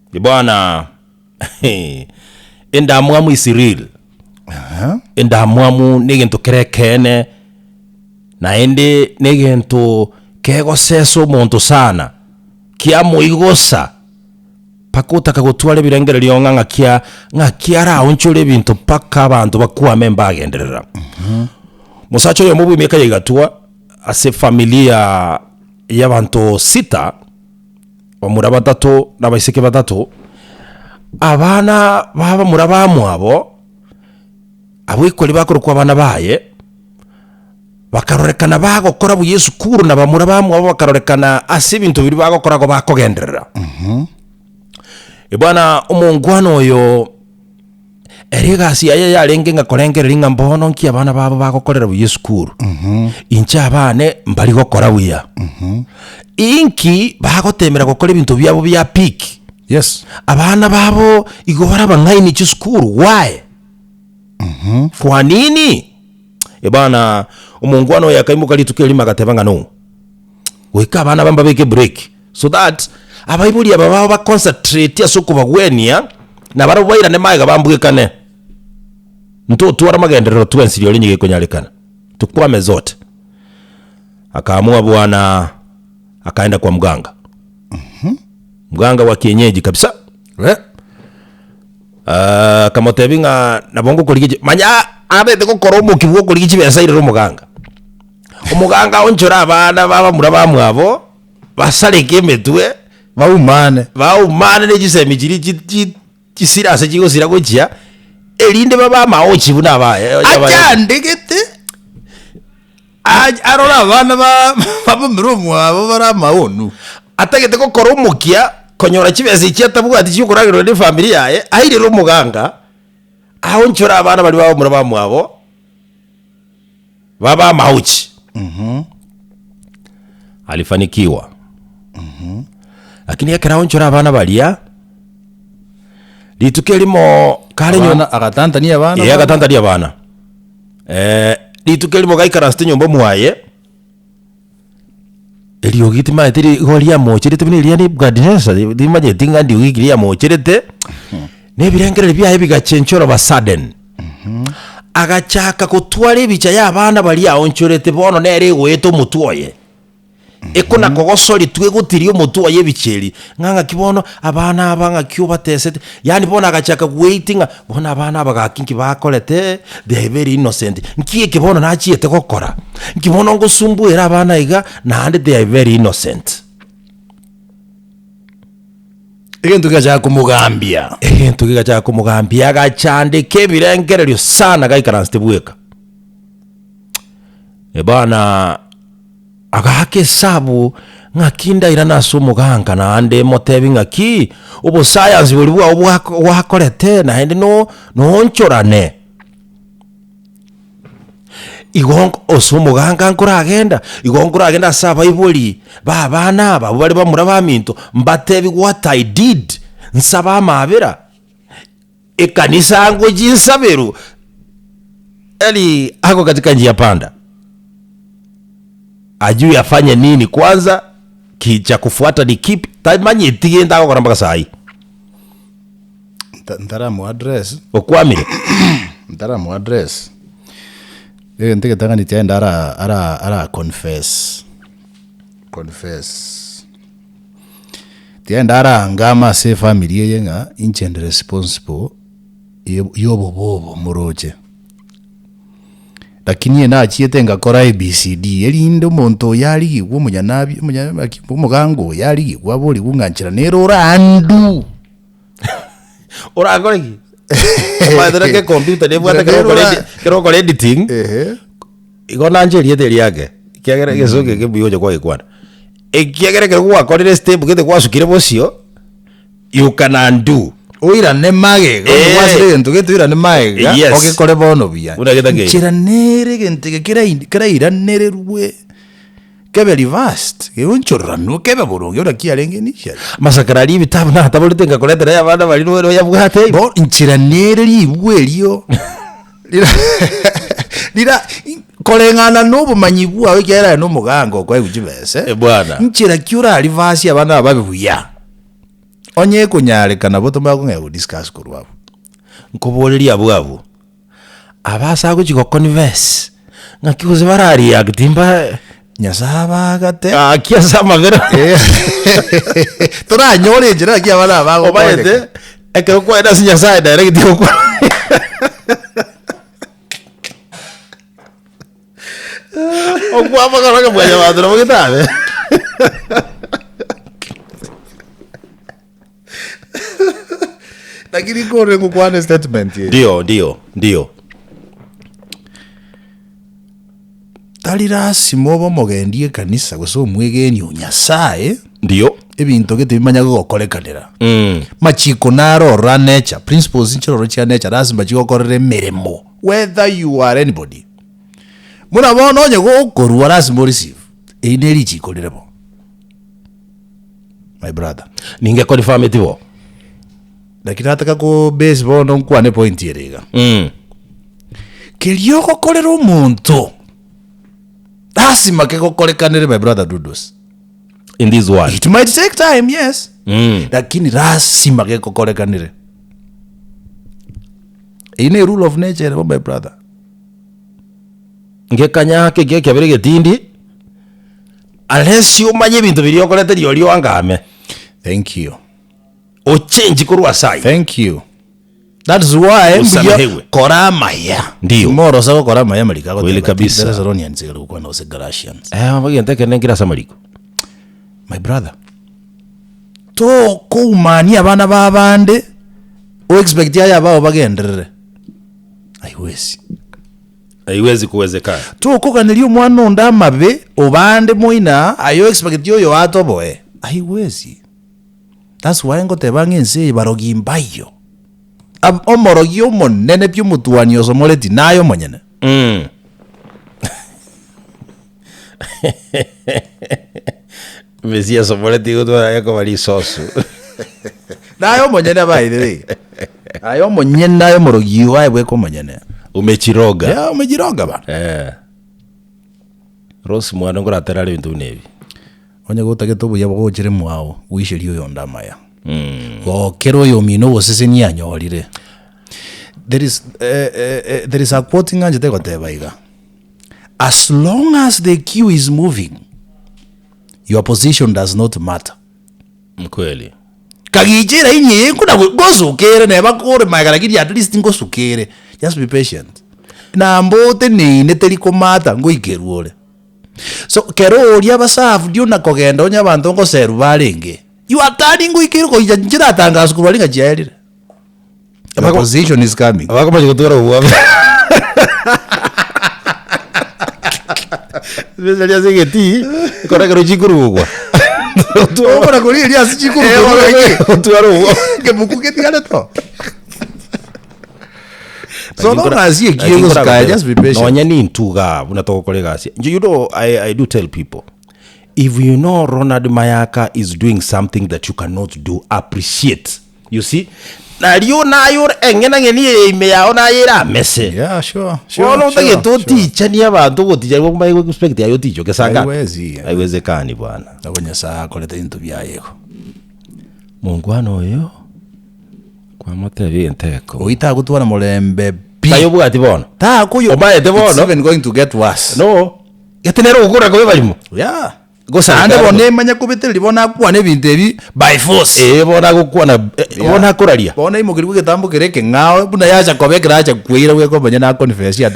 Bwana endamwamu is real. Endamwamu negento kere ekeene, naende negento kegosesa omonto sana, kiamoigosa mpaka otaka gotwara ebirengererio ng'a ng'aki a ng'aki araonchore ebinto mpaka abanto bakwame mbagenderera. Mosacha oyomo bwa emiaka ya igatwa ase efamilia y'abanto sita. Bamura batato na abaiseke batato, abana ba bamura bamwabo, abwo ekori bakorokwa abana baye, bakarorekana bagokora buya esukuru na bamura bamwabo bakarorekana ase ebinto biria bagokora igo bakogenderera. Bwana omongwana oyo. Ere egasi yaye yarenge ng'a korengereria ng'a mbono nki abana babo bagokorera buya esukuru, inche abane mbari gokora buya, inki bagotemera gokora ebinto biabo bia peak, Yes. abana babo igo bare abang'aini chisukuru why? Kwa nini? Ebana omongwana oyo akaimoka rituko erimo agateba ng'a no, goika abana aba mbabeke break. So that abaibori aba babo ba concentrate ase okobagwenia, na barabwo bairane magega bambwekane. Ntotware amagenderero twensi rirorio nigo ekonyarekana. Tukwame zote. Akaamua bwana akaenda kwa mganga. Mganga wa kienyeji kabisa. Eh. Ah, akamotebia ng'a nabo ngokorigia chi manya abete gokora omokia bwa okorigia chibesa airere omoganga. Omoganga aonchore abana ba bamura bamwabo. Basareke emetwe, Baumane. baumane ne chisemi chiria chi- chi- chisira ase chigosira gochia, erinde babe amaochi buna abaye abaye. Achandegete aj- arore abana ba bamomere omwabo bare amaonu. Atagete gokora omokia, konyora chibesa echi atabwati chiokoragerwa ne efamiri yaye, airere omoganga, aonchore abana baria bamomura bamwabo. Babe amauchi. Alifanikiwa. Lakini ekero aonchora abana baria, rituko erimo kare nyo- Abana agatantania abana Eh, babo. agatantania abana. Eh, rituko erimo gaikaransete nyomba mwaye, eriogi timaeti ri- igo riamocherete buna eria Nebukadineza, timanyeti ng'a ndiogi ki riamocherete, na ebirengererio biaye bigachenchwa all of a sudden. Agachaka gotwara ebicha y'abana baria aonchorete bono nere egoeta omotwe oye. Ekona kogosoritwa egotiria omotwe oye ebicha eri, ng'a ng'aki bono abana aba ng'aki obatesete, yaani bono agachaka goeiti ng'a bono abana aba gaki nki bakorete, they are very innocent, nki eke bono nachiete gokora? Nki bono ngosumbuera abana iga naende they are very innocent. Egento gegachaka komogambia. Egento gegachaka komogambia, agachandeka ebirengererio sana gaikaransete bweka. Bana agaaka esabu ng'aki ndairane ase omoganka naende motebi ng'aki obosayansi boria bwao bwako gwakorete naende no noonchorane. Igo nko ase omoganka nkoragenda, igo nkoragenda ase abaibori ba abana aba, abwo bare bamura baminto, mbatebi what I did, nsabe amaabera, ekanisa ngochie nsaberwe, yaani ako katika njia panda, ajui afanye nini kwanza, ki cha kufuata ni kipi, tamanyeti gento agokora mpaka saii. Nta- Ntaramoa address, Okwamire. ntaramoa address, egento egetang'ani tiaenda ara ara ara confess, confess. Tiaenda araangame ase efamiri eye ng'a inche ndi responsible ya- ya obobe obo moroche. Lakini eye nachiete ngakora ABCD, erinde omonto oyo arigigwe omonyanabi omonya naki omoganga oyo arigigwe aborigwe ng'a nchera nere ore undo. Orakore ki? Omanyete naki ecomputer nebwate Nchera kero nere okora ora- edi- kero okora editing, Ehe. igo nanche erieta eriake, ekiagera egesongo eke mbuya ocha kwagekwana. Ekiagera ekero gwakorire estep gete gwasukire bosio, you can undo. Oirane magega, onye Eh. gwasire egento gete oirane magega, Yes. ogekore bono buya. Buna getakeire. Nchera nere egento eke kerai- kerairanererwe kebe reversed, geonchoreranwe kebe boronge buna kiarenge initially. Amasakara aria ebitabu nataborete ngakoretera ya abana baria noe noyabwate. Bono nchera nere ribwa erio rira rira koreng'ana na obomanyi bwao ekiagera aye na omoganga okoegwa chibese, Eh, bwana. nchera ki ora reverse abana aba babe buya. Onye ekonyarekana bo tomanye kong'ea go discuss korwa abwo. Nkoboreria abwo abwo, aba ase agochia go confess, ng'aki gose bara react mba. Nyasae abagate. Gaki ase amabera. Toranyore enchera naki abana aba bagokonyeka. Omanyete, ekero kwaenda ase Nyasae direct okwa okwamagoro ng'a mwanyabanto nabo getabe. Lakini nkore ngokwana estatement eye. Ndio, ndio, ndio. Tari lasima obe omogendi ekanisa gose omwegeni o Nyasaye, Ndio. ebinto gete bimanya gogokorekanera. Mm. Machiko naro ororo a nature, principles nchiroro chia nature lasima chigokorere emeremo whether you are anybody. Buna bono onye gokorua lasima o receive, eri ne richiko rire bo my brother. Ninge confirm bo. Lakini nataka ko base bono nkwane point ere iga. Mm. Keria ogokorera omonto lasima kegokorekanere my brother Dudos. In this world. It might take time, yes. Mm. Lakini lasima gegokorekanere. Eyio ne rule of nature ere bo my brother. Ngekanya ake ekiabere getindi unless omanye ebinto biria okorete rirorio oangame. Thank you. Ochenji korwa ase ayio. Thank you. That is why mbuya Osamehewe. kora amaya. Ndiyo. Timorosa gokora amaya amariko agoteba Kweli ati kabisa. Thessalonians igoro gokwana gose Galatians. Eh, egento ekenene nkere ase amariko. My brother, tokoumania abana ba abande o expect aye abao bagenderere. Haiwezi. Haiwezi kuwezekana. Tokoganeria omwana onde amabe obande moina aye o expect oyo atoboe. Haiwezi. That's why ngoteba ng'a ense eye barogi mbaiyo. Ab- Omorogi omonene pi omotwani osomoreti naye omonyene. Mm. Mesia asomoreti gotwara ekoba risosu. Naye omonyene by the way. Aye omonyene aye omorogi oyo aye bweka omonyene. Umechiroga. Yeah, umejiroga bana. Eh. Rose mwana ngoratera are ebinto buna ebi. Onye gotagete obuya bogochere mwao, goicherie oyonde amaya. Gokera oyomino oboseseni anyorire. There is, eh, eh, eh, there is a quote ng'anchete goteba iga, As long as the queue is moving, your position does not matter. Kweli. Kagicha eraini eye nkuna ngosukere neba kore magega lakini at least ngosukere. Just be patient. Namba oteneine teri komata ngoikerwa ore. So kero oria abasafu ona kogenda onye abanto ngoserwa barenge, you are turning goika gocha nchiratangaswa korwa aria ng'a chiaerire. Your Abako- position is coming. Abakomacha gotwara obwabo. Besa ria ase egetii, ekero ekero chikorugwa. Okona korigereria ase chikorugwa Eh, gotwara obwabo. Ekebuku getigarete oo. So Lakini long nkora- as you lakini kiego nkora sky, goteba, just be patient. Nonya nintwe igaa buna togokora egasi. Inche you know, I, I do tell people, if you know Ronald Mayaka is doing something that you cannot do, appreciate. You see? Nario naye ore eng'enang'eni eye ime yao naye eramese. Yeah, sure, sure, Bono sure, otagete sure. otichanie abanto ogotichani bakumanye goexpect aye otichoke saa ngapi? Haiwezi. Haiwezekani bwana. Nabo Nyasaye akorete ebinto biaye igo. Mongwana oyo. Kwamotebia egento eko. Oyio tagotwara morembe pi. Naye obwati bono. Takoyo. Omaete bono. It's even going to get worse. No. Gete nere ogokora kobe barimo. Yeah. Gosareka Naende bono arwo. emanye kobetereria bono akwane ebinto ebi by force. Ee bono agokwana eh, Yeah. bono akoraria. Bono aimokerigwe egetambo kere ekeng'ao buna yacha koba ekero acha kweira bweka omonyene aconfess atara.